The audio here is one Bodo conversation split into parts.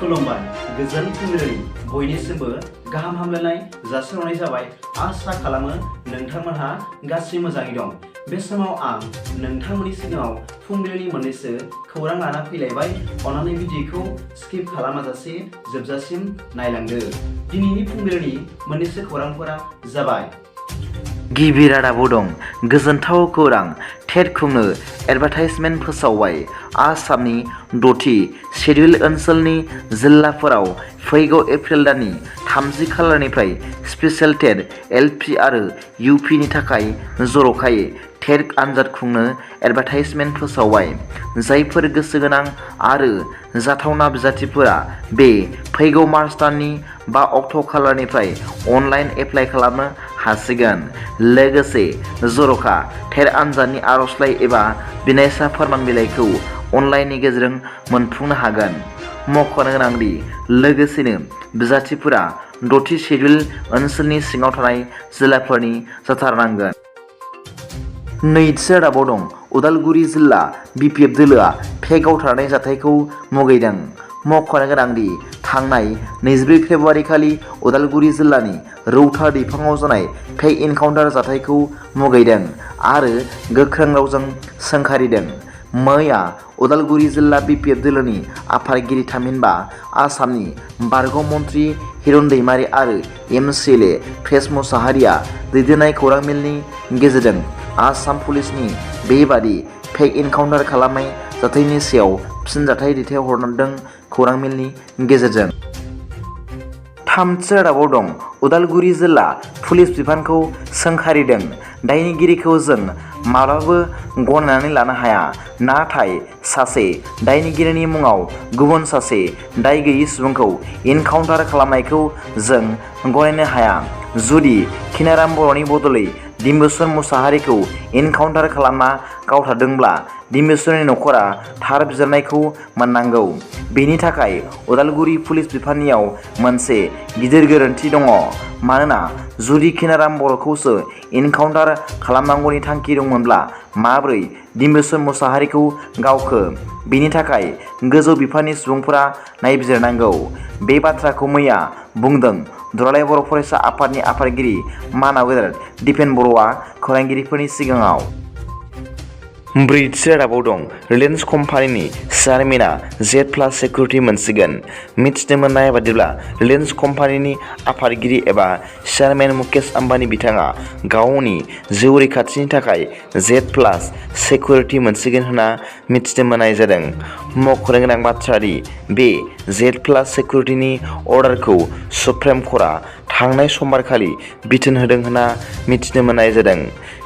खुलुमबाय गोजोन फुंबिलिनि बयनिसिमबो गाहाम हामलायनाय जासिहरनाय जाबाय। आसा खालामो नोंथांमोनहा गासै मोजाङै दं। बे समाव आं नोंथांमोननि सिगाङाव फुंबिलिनि मोननैसो खौरां लाना फैलायबाय। अन्नानै भिडिअखौ स्किप खालामाजासे जोबजासिम नायलांदो। दिनैनि फुंबिलिनि मोननैसो खौरांफोरा जाबाय। गिबि रादाबाव दं गोजोनथाव खौरां टेट खुंनो एडभार्टाइजमेन्ट फोसावबाय। आसामनि 6थि शेड्युल ओनसोलनि जिल्लाफोराव फैगौ एप्रिल दाननि 30 खालारनिफ्राय स्पेशेल टेट एलपि आरो इउपिनि थाखाय जर'खायै टेट आनजाद खुंनो एडभार्टाइजमेन्ट फोसावबाय। जायफोर गोसो गोनां आरो जाथावना बिजाथिफोरा बे फैगौ मार्च दाननि 5 अक्ट' खालारनिफ्राय अनलाइन एप्लाइ खालामनो हासिगोन। लोगोसे जर'खा टेट आनजादनि आर'जलाइ एबा बिनायसा फोरमान बिलाइखौ अनलाइननि गेजेरजों मोनफुंनो हागोन। मख'नो गोनांदि लोगोसेनो बिजाथिफोरा 6थि शेड्युल ओनसोलनि सिङाव थानाय जिल्लाफोरनि जाथारनांगोन। नैथि रादाबाव दं उदालगुरि जिल्ला बिपिएफ दोलोआ फेक गावथारनाय जाथायखौ मुगैदों। मख'नो गोनांदि थांनाय 24 फेब्रुआरि खालि उदालगुरि जिल्लानि रौता दैफाङाव जानाय फेक इनकाउन्टार जाथायखौ मुगैदों आरो गोख्रों रावजों सोंखारिदों। मैया उदालगुरि जिल्ला बिपिएफ दोलोनि आफादगिरि थामहिनबा आसामनि बारग' मन्त्रि हिरन दैमारि आरो एमसिएलए प्रेस मुसाहारिया दैदेननाय खौरां मेलनि गेजेरजों आसाम पुलिसनि बेबादि फेक इनकाउन्टार खालामनाय जाथायनि सायाव फिनजाथाय दैथायहरदों खौरां मेलनि गेजेरजों। थामथि रादाबाव दं उदालगुरि जिल्ला पुलिस बिफानखौ सोंखारिदों। दायनिगिरिखौ जों माब्लाबाबो गनायनानै लानो हाया, नाथाय सासे दायनिगिरिनि मुङाव गुबुन सासे दाय गैयै सुबुंखौ इनकाउन्टार खालामनायखौ जों गनायनो हाया। जुदि खिनाराम बर'नि बदलै डिम्बुसर मुसाहारिखौ इनकाउन्टार खालामना गावथारदोंब्ला डिम्बुसरनि नखरा थार बिजिरनायखौ मोननांगौ। बेनि थाखाय उदालगुरि पुलिस बिफाननियाव मोनसे गिदिर गोरोन्थि दङ। मानोना जुदि खिनाराम बर'खौसो इनकाउन्टार खालामनांगौनि थांखि दंमोनब्ला माबोरै डिम्बुसर मुसाहारिखौ गावखो? बेनि थाखाय गोजौ बिफाननि सुबुंफोरा नायबिजिरनांगौ। बे बाथ्राखौ मैया बुंदों दुलाराय बर' फरायसा आफादनि आफादगिरि मानाव गेदेर दिपेन बर'आ खौरांगिरिफोरनि सिगाङाव। ब्रैथि रादाबाव दं रिलायन्स कम्पानिनि चेयारमेनआ Z+ सिकिउरिटि मोनसिगोन। मिथिनो मोननाय बादिब्ला रिलायन्स कम्पानिनि आफादगिरि एबा चेयारमेन मुकेश आम्बानी बिथाङा गावनि जिउ रैखाथिनि थाखाय Z+ सिकिउरिटि मोनसिगोन होनना मिथिनो मोननाय जादों। मख'नो गोनां बाथ्रा दि बे Z+ सिकिउरिटिनि अर्डारखौ सुप्रिम कर्टआ थांनाय समबारखालि बिथोन होदों होनना मिथिनो मोननाय जादों।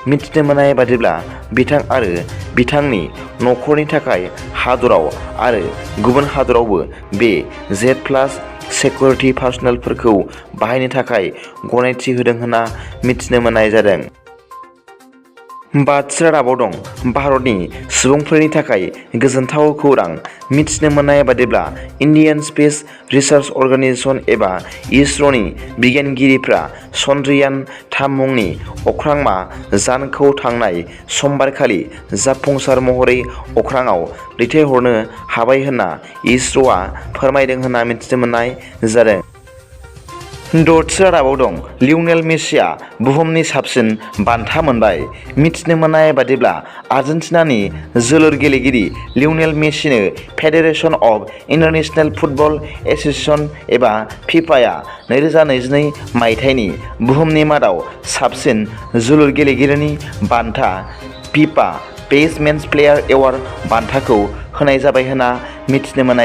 मिथिनो मोननाय बादिब्ला बिथां आरो बिथांनि नखरनि थाखाय हादराव आरो गुबुन हादरावबो बे Z+ सिकिउरिटि पार्सनेलफोरखौ बाहायनो थाखाय गनायथि होदों होनना मिथिनो मोननाय जादों। बाथि रादाबाव दं भारतनि सुबुंफोरनि थाखाय गोजोनथाव खौरां। मिथिनो मोननाय बादिब्ला इन्डियान स्पेस रिसार्च अर्गेनाइजेशन एबा ISROनि बिगियानगिरिफ्रा चन्द्रयान-3 मुंनि अख्रांमा जानखौ थांनाय समबारखालि जाफुंसार महरै अख्राङाव दैथायहरनो हाबाय होनना ISROआ फोरमायदों होनना मिथिनो मोननाय जादों। द'थि रादाबाव दं लियनेल मेसिआ बुहुमनि साबसिन बान्था मोनबाय। मिथिनो मोननाय बादिब्ला आर्जेन्टिनानि जोलुर गेलेगिरि लियनेल मेसिनो federation of international football association एबा फिफाया 2022 मायथाइनि बुहुमनि मादाव साबसिन जोलुर गेलेगिरिनि बान्था फिफा बेस्ट मेन्स प्लेयार एवार्ड बान्थाखौ होनाय जाबाय होनना मिथिनो मोननाय